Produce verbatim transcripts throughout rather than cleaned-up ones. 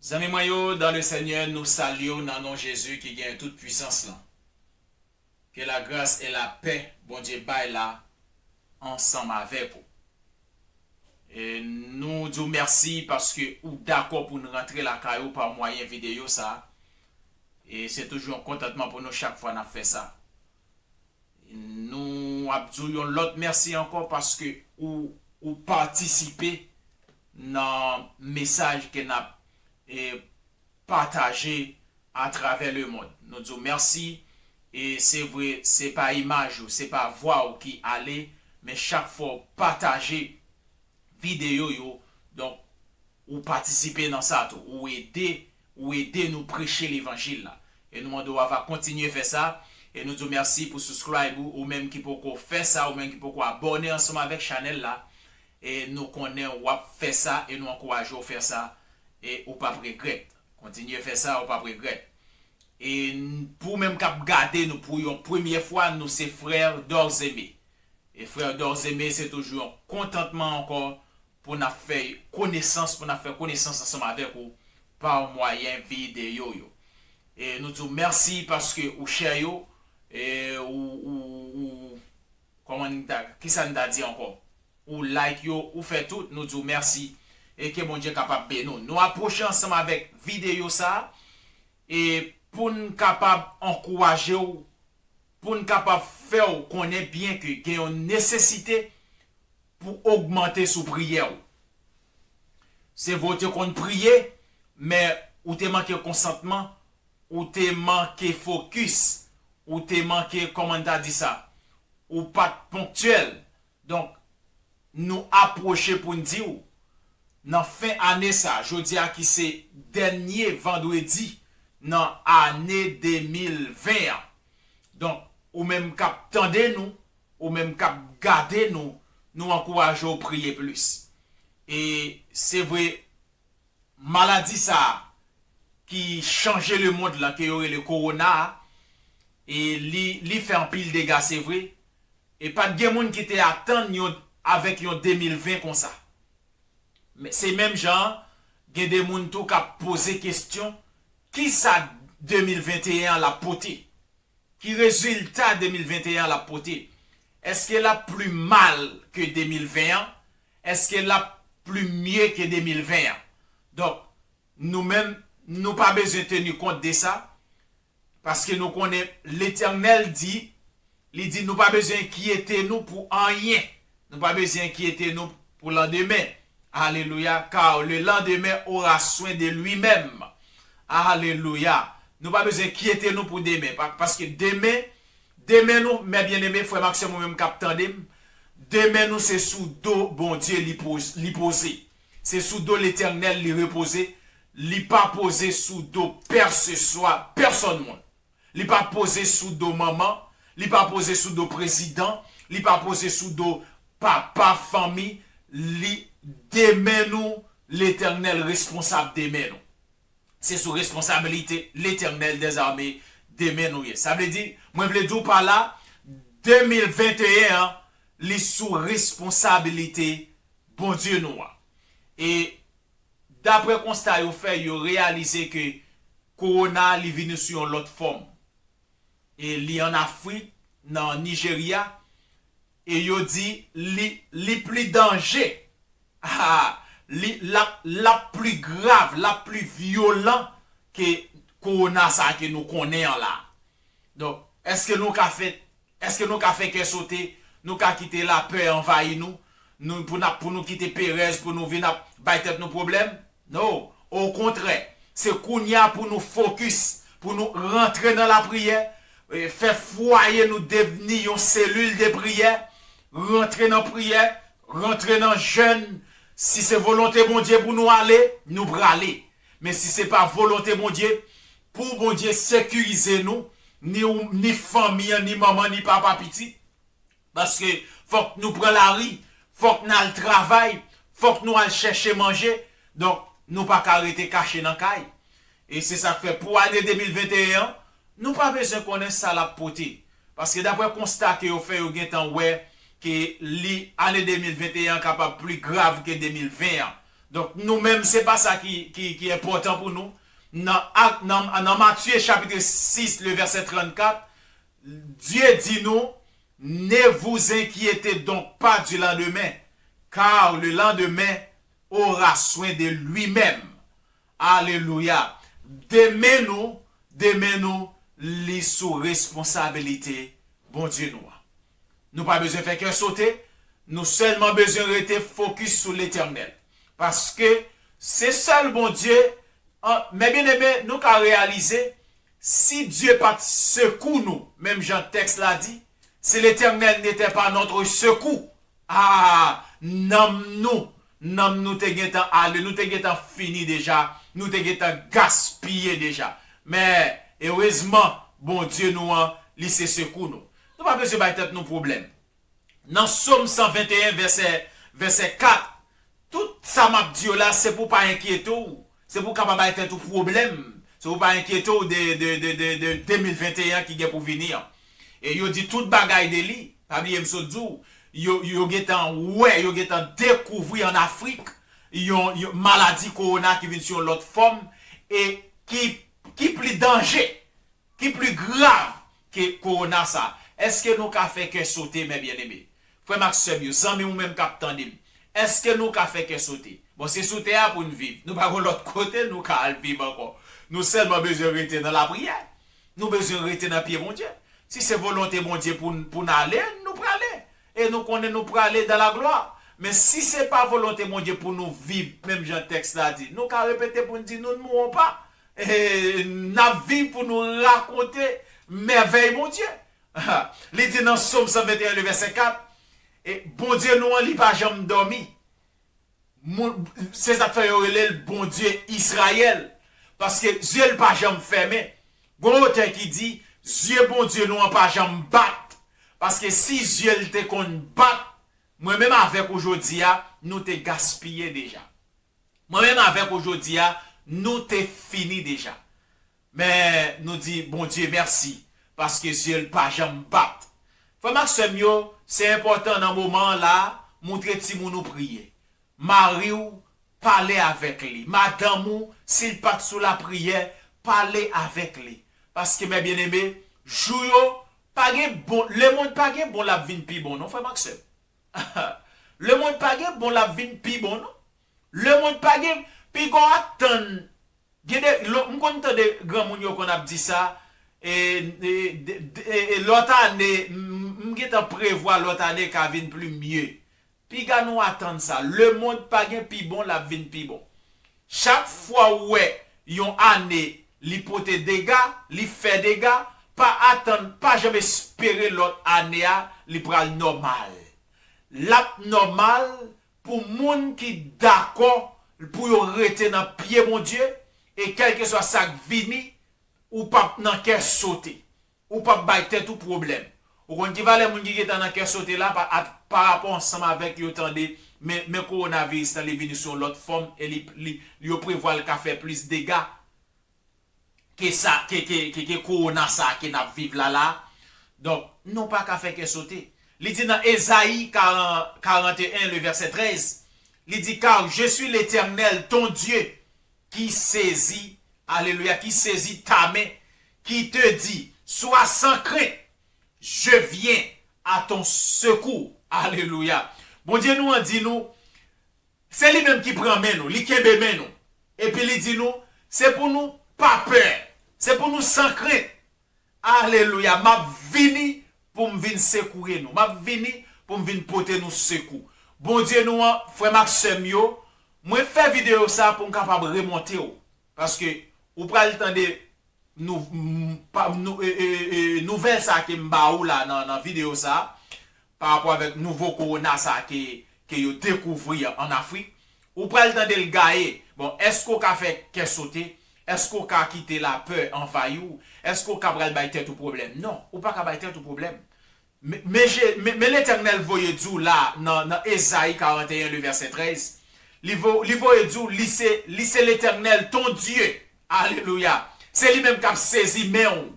Zanmi mwen yo, dans le Seigneur, nou salye w nan non Jezi ki gen tout pwisans lan. Ke lagras e lapè Bondye bay la ansanm avèk ou. E nou di w mèsi paske ou dakò pou n rantre lakay ou pa mwayen videyo sa. E se toujou yon kontantman pou nou chak fwa n ap fè sa. Nou ap di w yon lòt mèsi ankò paske ou, ou patisipe nan mesaj ke n ap, e, pataje atravè lemonn. Nou di w mèsi. E se vre, se pa imaj ou, se pa vwa ou ki ale, men chak fwa w pataje videyo yo, donk, ou patisipe nan sa tou. Ou ede, ou ede nou preche levanjil la. E nou mande w a va kontinye fè sa. E nou di w mèsi pou subscribe ou, ou menm ki poko fè sa, ou menm ki poko abòne ansanm avèk chanèl la. E nou konnen w ap fè sa, e nou ankouraje w fè sa. E ou p ap regrèt. Kontinye fè sa, ou p ap regrèt. E n- pou menm k ap gade nou pou yon premyè fwa, nou se frè Dorzeme. E frè Dorzeme, se toujou yon kontantman ankò pou n ap fè konesans, pou n ap fè konesans ansanm avèk ou pa mwayen videyo yo. E nou di w mèsi paske ou share yo, e ou, ou, ou, kòman n ta, kisa n ta di ankò? Ou like yo, ou fè tout, nou di w mèsi. E ke Bondye kapab beni w. Nou apwoche ansanm avèk videyo sa a, e pou n kapab ankouraje w, pou n kapab fè w konnen byen ke gen yon nesesite pou ogmante sou priyè w. Se vre w te konn priye, men ou te manke konsantman, ou te manke fokis, ou te manke, kòman n ta di sa, ou pa t ponktyèl. Donk, nou apwoche pou n di w, nan fen ane sa, jodi a ki se dènye vandredi nan ane de mil ven an. Donk, ou menm k ap tande nou, ou menm k ap gade nou, nou ankouraje w priye plis. E se vre, maladi sa a ki chanje lemonn lan, ke yo rele kowona a, e li, li fè anpil dega, se vre. E pa t gen moun ki te atann yon, avèk yon de mil ven konsa. Men se menm jan an, gen de moun tou k ap poze kesyon, kisa de mil venteyen an l ap pote? Ki rezilta de mil venteyen an l ap pote? Èske l ap pli mal ke de mil ven an? Èske l ap pli mye ke de mil ven an? Donk, nou menm, nou pa bezwen teni kont de sa, paske nou konnen Letènèl di, li di nou pa bezwen enkyete nou pou anyen. Nou pa bezwen enkyete nou pou landemen. Alelouya, car le lendemain aura soin de lui-même. Alelouya. Nou pa bezwen enkyete nou pou demen, pa- paske demen, demen nou, mè byeneme, frè m ak sè m, ou menm k ap tande m, demen nou se sou do Bondye li poz- li poze. Se sou do Letènèl li repoze. Li pa poze sou do pèseswa, pèsòn moun. Li pa poze sou do manman, li pa poze sou do prezidan, li pa poze sou do papa fanmi. Li, demen nou, Letènèl responsab demen nou. Se sou responsabilite Letènèl dèzame demen nou ye. Sa vle di, mwen vle di w pa la, de mil venteyen an, li sou responsabilite Bondye nou an. E daprè konsta yo fè, yo reyalize ke kowona li vini sou yon lòt fòm. E li ann Afrik, nan Nijerya, e yo di li, li pli danje. Ah, li, l ap, l ap pli grav, l ap pli vyolan ke kowona sa a ke nou konnen an la. Donk, èske nou ka fè, èske nou ka fè kè sote, nou ka kite lapè anvayi nou, nou, pou n ap, pou nou kite perèz, pou nou vin ap bay tèt nou pwoblèm? No. Okontrè, se kounye a pou nou fokis, pou nou rantre nan lapriyè, e, fè fwaye nou devni yon selil de priyè, rantre nan priyè, rantre nan jèn. Si se volonte Bondye pou nou ale, nou prale. Men si se pa volonte Bondye, pou Bondye sekirize nou, ni ou, ni fanmi an, ni manman, ni papa, pitit, paske fòk nou pran lari, fòk n al travay, fòk nou al chèche manje. Donk, nou pa ka rete kache nan kay. E se sa k fè pou ane de mil venteyen an, nou pa bezwen konnen sa l ap pote. Paske daprè konsta ke yo fè, yo gentan wè ke li, ane de mil venteyen an kapab pli grav ke de mil ven an. Donk, nou menm, se pa sa ki, ki, ki enpòtan pou nou. Nan, ak, nan, nan Matye chapit sis, le vèsè trannkat, Dye di nou, Ne vous inquiétez donc pas du lendemain, car le lendemain aura soin de lui-même. Alelouya. Demen nou, demen nou, li sou responsabilite Bondye nou an. Nou pa bezwen fè kè sote, nou sèlman bezwen rete fokis sou Letènèl. Paske se sèl Bondye, an, men byeneme, nou ka reyalize, si Dye pa t sekou nou, menm jan tèks la di, si l'Éternel n'était pas notre secours, ah, nanm nou, nanm nou te gentan ale, nou te gentan fini deja, nou te gentan gaspiye deja. Men, erezman, Bondye nou an, li se sekou nou. Nou pa bezwen bay tèt nou pwoblèm. Nan Sòm san venteyen, vèsè, vèsè kat, tout sa m ap di yo la, se pou w pa enkyete w, se pou w ka pa bay tèt ou pwoblèm, se pou w pa enkyete w de, de, de, de, de de mil venteyen ki gen pou vini an. E yo di tout bagay de li, pa bliye m sot di w, yo, yo gentan wè, yo gentan dekouvri ann Afrik, yon, yon maladi kowona ki vin sou yon lòt fòm, e ki, ki pli danje, ki pli grav ke kowona sa. Èske nou ka fè kè sote, men byeneme? Frè m ak sè m yo, zanmi ou menm k ap tande m, èske nou ka fè kè sote? Bon, se sou tè a pou n viv. Nou pa gen lòt kote nou ka al viv ankò. Nou sèlman bezwen rete nan lapriyè. Nou bezwen rete nan pye Bondye. Si se volonte Bondye pou n, pou n ale, nou prale. E nou konnen nou prale dans la gloire. Men si se pa volonte Bondye pou nou viv, menm jan tèks la di, nou ka repete pou n di nou ne mourrons pas. E n ap viv pou nou rakonte mèvèy Bondye. Li di nan Sòm san venteyen, le vèsè kat, e Bondye nou an, li pa janm dòmi. Moun, se sa k fè yo rele l Bondye Izrayèl. Paske zye l pa janm fèmen. Gon otè ki di, zye Bondye nou an pa janm bat. Paske si zye l te konn bat, mwen menm avèk ou jodi a, nou te gaspiye deja. Mwen menm avèk ou jodi a, nou te fini deja. Men nou di Bondye mèsi, paske zye l pa janm bat. Frè m ak sè m yo, se enpòtan nan moman an la, moutre timoun ou priye. Mari w, pale avèk li. Madanm ou, si l pa t sou lapriyè, pale avèk li. Paske, men byeneme, jou yo, pa gen bon, lemonn pa gen bon l ap vin pi bon, non, frè m ak sè m. Lemonn pa gen bon l ap vin pi bon, non. Lemonn pa gen, piga w atann. Gen de, lò, m konn tande granmoun yo konn ap di sa, e, e, de, de, e, e lòt ane, m, m gentan prevwa lòt ane ka vin pli mye. Piga nou atann sa. Lemonn pa gen pi bon, l ap vin pi bon. Chak fwa w wè yon ane li pote dega, li fè dega, pa atann, pa janm espere lòt ane a li pral nòmal. L ap nòmal pou moun ki dakò pou yo rete nan pye Bondye, e kèlkeswa sa k vini, ou p ap nan kè sote. Ou p ap bay tèt ou pwoblèm. Ou konn ki valè moun ki gentan nan kè sote la pa, a, pa rapò ansanm avèk yo tande, men, men kowonaviris lan li vini sou yon lòt fòm e li, li, yo prevwa l ka fè plis dega ke sa, ke, ke, ke, ke kowona sa ke n ap viv la la. Donk, nou pa ka fè kè sote. Li di nan Ezayi karan, karanteyen, le vèsè trèz, li di, Car je suis l'Éternel, ton Dieu, qui saisit, alelouya, qui saisit ta main, qui te dit, Sois sans crainte, je viens à ton secours. Alelouya. Bondye nou an di nou, se li menm ki pran men nou, li kenbe men nou. Epi li di nou, se pou nou pa pè, se pou nou san krent. Alelouya, m ap vini pou m vin sekoure nou. M ap vini pou m vin pote nou sekou. Bondye nou an, frè m ak sè m yo, mwen fè videyo sa pou m kapab remonte w. Paske ou pral tande nou, m, pa, nou, e, e, e, nouvèl sa ke m ba ou la nan, nan videyo sa, pa rapò avèk nouvo kowona sa ke, ke yo dekouvri an Afrik, ou pral tande l gaye. Bon, èske w ka fè kè sote? Èske w ka kite lapè anvayi w? Èske w ka pral bay tèt ou pwoblèm? Non, ou pa ka bay tèt ou pwoblèm. Men, men, Je- men, men Letènèl voye di w la nan, nan Ezayi karanteyen, le vèsè trèz, li, vo, li voye di w, li se, li se Letènèl, ton Dye. Alelouya. Se li menm k ap sezi men w.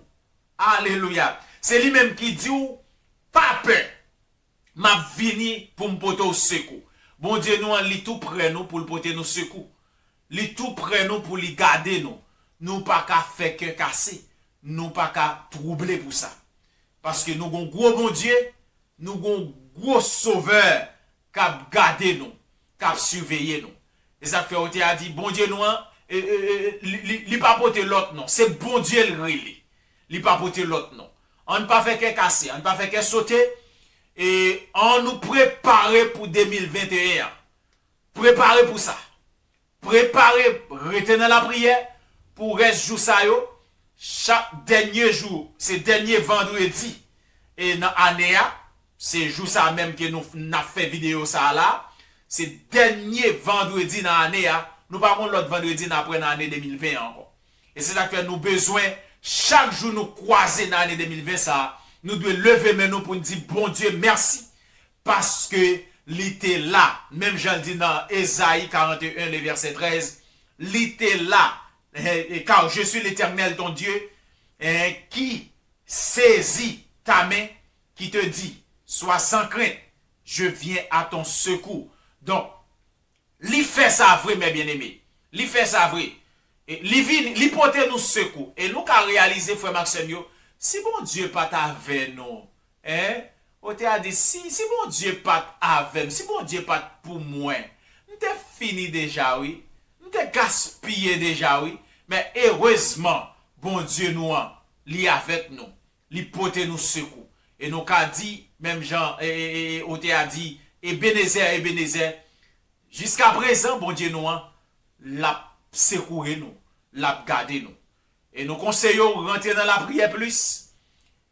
Alelouya. Se li menm ki di w, pa pè. M ap vini pou m pote w sekou. Bondye nou an, li tou prè nou pou l pote nou sekou. Li tou prè nou pou li gade nou. Nou pa ka fè kè kase. Nou pa ka twouble pou sa. Paske nou gon gwo Bondye, nou gon gwo Sovè k ap gade nou, k ap siveye nou. E sa k fè yo te a di, Bondye nou an, e, e, e, li, li, li pa pote lòt non. Se Bondye l rele. Li pa pote lòt non. Ann pa fè kè kase, ann pa fè kè sote. E ann nou prepare pou de mil venteyen an. Prepare pou sa. Prepare, rete nan lapriyè pou rès jou sa yo. Chak dènye jou, se dènye vandredi e nan ane a, se jou sa menm ke nou n ap fè videyo sa a la. Se dènye vandredi nan ane a. Nou pa gon lòt vandredi n ap wè nan ane de mil ven an ankò. E se sa k fè nou bezwen, chak jou nou kwaze nan ane de mil ven sa a, nou dwe leve men nou pou n di Bondye mèsi, paske li te la. Menm jan l di nan Ezayi karant e en, le vèsè trèz, li te la. Eh, eh, car je suis l'Éternel, ton Dieu, eh, qui saisit ta main, qui te dit, sois sans crainte, je viens à ton secours. Donk, li fè sa vre, mes bien-aimés. Li fè sa vre. E li vini, li pote nou sekou. E nou ka reyalize, frè m ak sè m yo, si Bondye pa t avè nou, en, ou te a di, si, si Bondye pa t avè m, si Bondye pa t pou mwen, m te fini deja, wi. M te gaspiye deja, wi. Men erezman, Bondye nou an, li avèk nou. Li pote nou sekou. E nou ka di, menm jan, e, e, e, e, ou te a di, Ebenezè, Ebenezè, jiska prezan, Bondye nou an, l ap sekoure nou, l ap gade nou. E nou konseye w rantre nan lapriyè plis.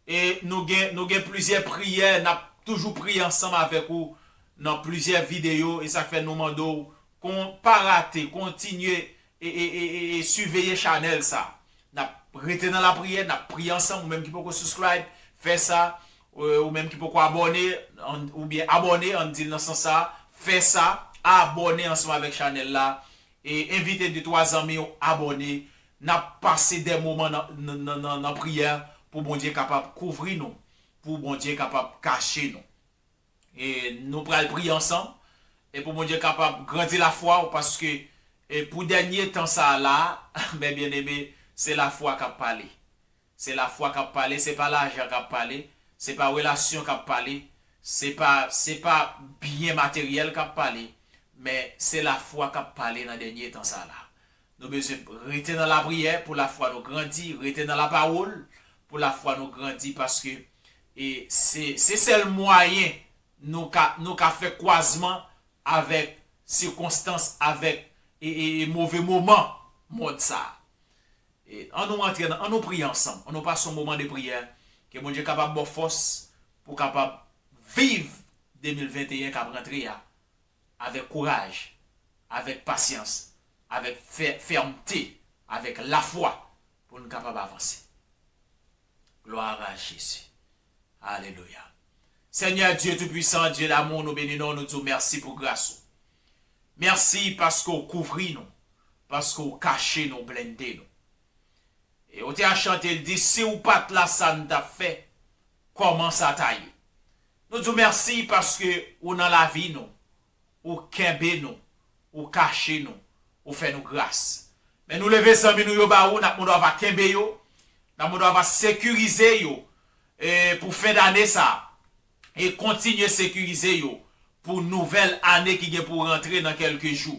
E nou gen, nou gen plizyè priyè, n ap toujou priye ansanm avèk ou nan plizyè videyo. E sa k fè nou mande w, kon, pa rate, kontinye e, e, e, e, e siveye chanèl sa. N ap rete nan lapriyè, n ap priye ansanm. Ou menm ki poko subscribe, fè sa. Euh, ou menm ki poko abòne, ann, oubyen abòne, ann di l nan sans sa, fè sa, abòne ansanm avèk chanèl la. E envite de twa zanmi w abòne. N ap pase de moman nan, nan, nan, nan, nan priyè pou Bondye kapab kouvri nou, pou Bondye kapab kache nou. E nou pral priye ansanm, e pou Bondye kapab grandi lafwa w, paske, e pou dènye tan sa a la, mes bien-aimés, se lafwa k ap pale. Se lafwa k ap pale, se pa lajan k ap pale, se pa relasyon k ap pale, se pa, se pa byen materyèl k ap pale, men se lafwa k ap pale nan dènye tan sa a la. Nou bezwen rete nan lapriyè pou lafwa nou grandi, rete nan lapawòl pou lafwa nou grandi, paske, e, se, se sèl mwayen nou ka, nou ka fè kwazman avèk sikonstans, avèk, e, e, e move moman mond sa a. E, ann nou rantre nan, ann nou priye ansanm, ann nou pase yon moman de priyè, ke Bondye kapab ba w fòs pou w kapab viv de mil venteyen k ap rantre a avèk kouraj, avèk pasyans, avèk fè-, fèmte, avèk lafwa pou n kapab avanse. Gloire à Jésus. Alelouya. Senyè Dye Toupisan, Dye damou, nou beni non w, nou di w mèsi pou gras ou. Mèsi paske w kouvri nou, paske w kache nou, blende nou. E w te a chante, l di, si w pa t la, sa n t ap fè? Kòman sa ta ye? Nou di w mèsi paske ou nan lavi nou, ou kenbe nou, ou kache nou, ou fè nou gras. Men nou leve zanmi nou yo ba ou, n ap mande w ava kenbe yo, n ap mande w ava sekirize yo, e, pou fen dane sa, e kontinye sekirize yo pou nouvèl ane ki gen pou rantre nan kèlke jou.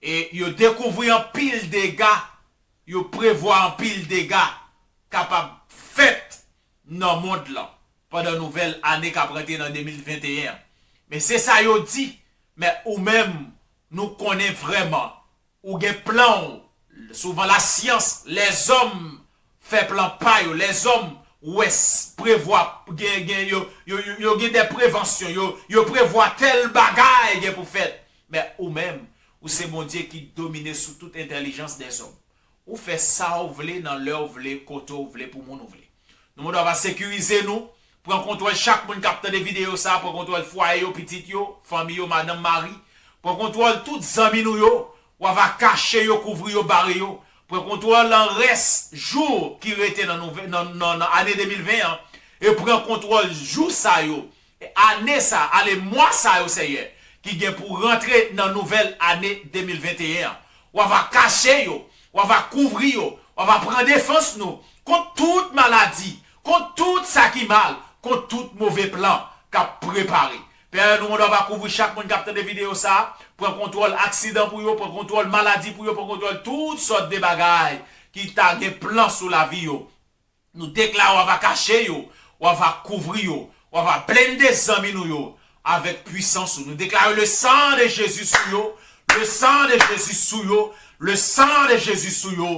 E yo dekouvri anpil dega, yo prevwa anpil dega kapab fèt nan mond lan pandan nouvèl ane k ap rantre nan de mil venteyen an. Men se sa yo di, men ou menm, nou konnen vrèman ou gen plan w. Souvan lasyans, lèzòm fè plan pa yo, lèzòm wè s-, prevwa, gen, gen, yo, yo, yo, yo gen de prevansyon, yo, yo prevwa tèl bagay gen pou fèt. Men ou menm, ou se Bondye ki domine sou tout entèlijans dèzòm. Ou fè sa w vle, nan lè w vle, kote w vle, pou moun ou vle. Nou mande w ava sekirize nou, pran kontwòl chak moun k ap tande videyo sa, pran kontwòl fwaye yo, pitit yo, fanmi yo, madanm, mari. Pran kontwòl tout zanmi nou yo, w ava kache yo, kouvri yo, bare yo. Pran kontwòl nan rès jou ki rete nan nouvè-, nan, nan, nan ane de mil ven an, e pran kontwòl jou sa yo, ane sa, ale mwa sa yo, Senyè, ki gen pou rantre nan nouvèl ane de mil venteyen an. W ava kache yo, w ava kouvri yo, w ava pran defans nou kont tout maladi, kont tout sa ki mal, kont tout move plan k ap prepare. Pè, nou mande w ava kouvri chak moun k ap tande videyo sa a, pran kontwòl aksidan pou yo, pran kontwòl maladi pou yo, pran kontwòl tout sòt de bagay ki ta gen plan sou lavi yo. Nou deklare w ava kache yo, w ava kouvri yo, w ava blende zanmi nou yo avèk pwisans ou. Nou deklare le sang de Jésus sou yo, le sang de Jésus sou yo, le sang de Jésus sou yo.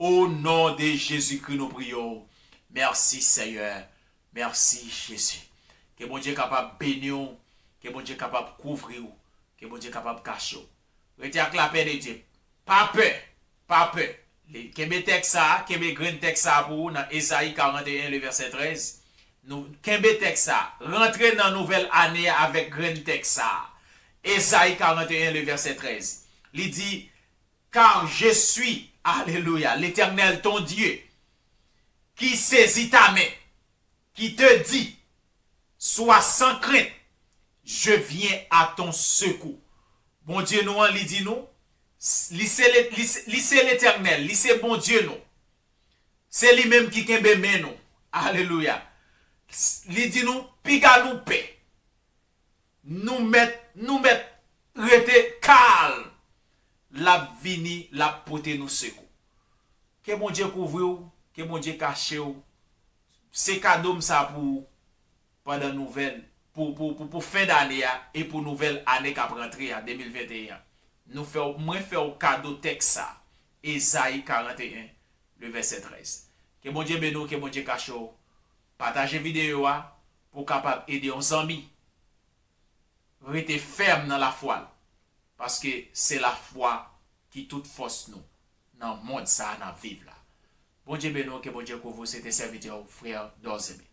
O non de Jezikri nou priye w. Mèsi Seyè. Mèsi Jezi. Ke Bondye kapab beni w. Ke Bondye kapab kouvri w. Ke Bondye kapab kache w. Rete ak lapè de Dye. Pa pè. Pa pè. Kenbe tèks sa a, kenbe grenn tèks sa a pou ou nan Ezayi karanteyen, le vèsè trèz. Nou kenbe tèks sa a. Rantre nan nouvèl ane a avèk grenn tèks sa a. Ezayi karanteyen, le vèsè trèz. Li di, Car je suis, alelouya, l'Éternel ton Dieu, qui saisit ta main, qui te dit, sois sans crainte, je viens à ton secours. Bondye nou an, li di nou, li se, li, se Letènèl, li se Bondye nou. Se li menm ki kenbe men nou. Alelouya. Li di nou, piga nou pè. Nou mèt, nou mèt rete kalm. L ap vini, l ap pote nou sekou. Ke Bondye kouvri w, ke Bondye kache w. Se kado m sa pou ou pandan nouvèl, pou, pou, pou, pou fen dane a e pou nouvèl ane k ap rantre a, de mil venteyen an. Nou fè w, mwen fè w kado tèks sa, Ezayi karanteyen, le vèsè trèz. Ke Bondye beni w, ke Bondye kache w. Pataje videyo a pou w kapab ede yon zanmi. Rete fèm nan lafwa l, paske se lafwa ki tout fòs nou nan mond sa a n ap viv la. Bondye beni w, ke Bondye kouvri w, se te sèvitè w, frè Dòzeme.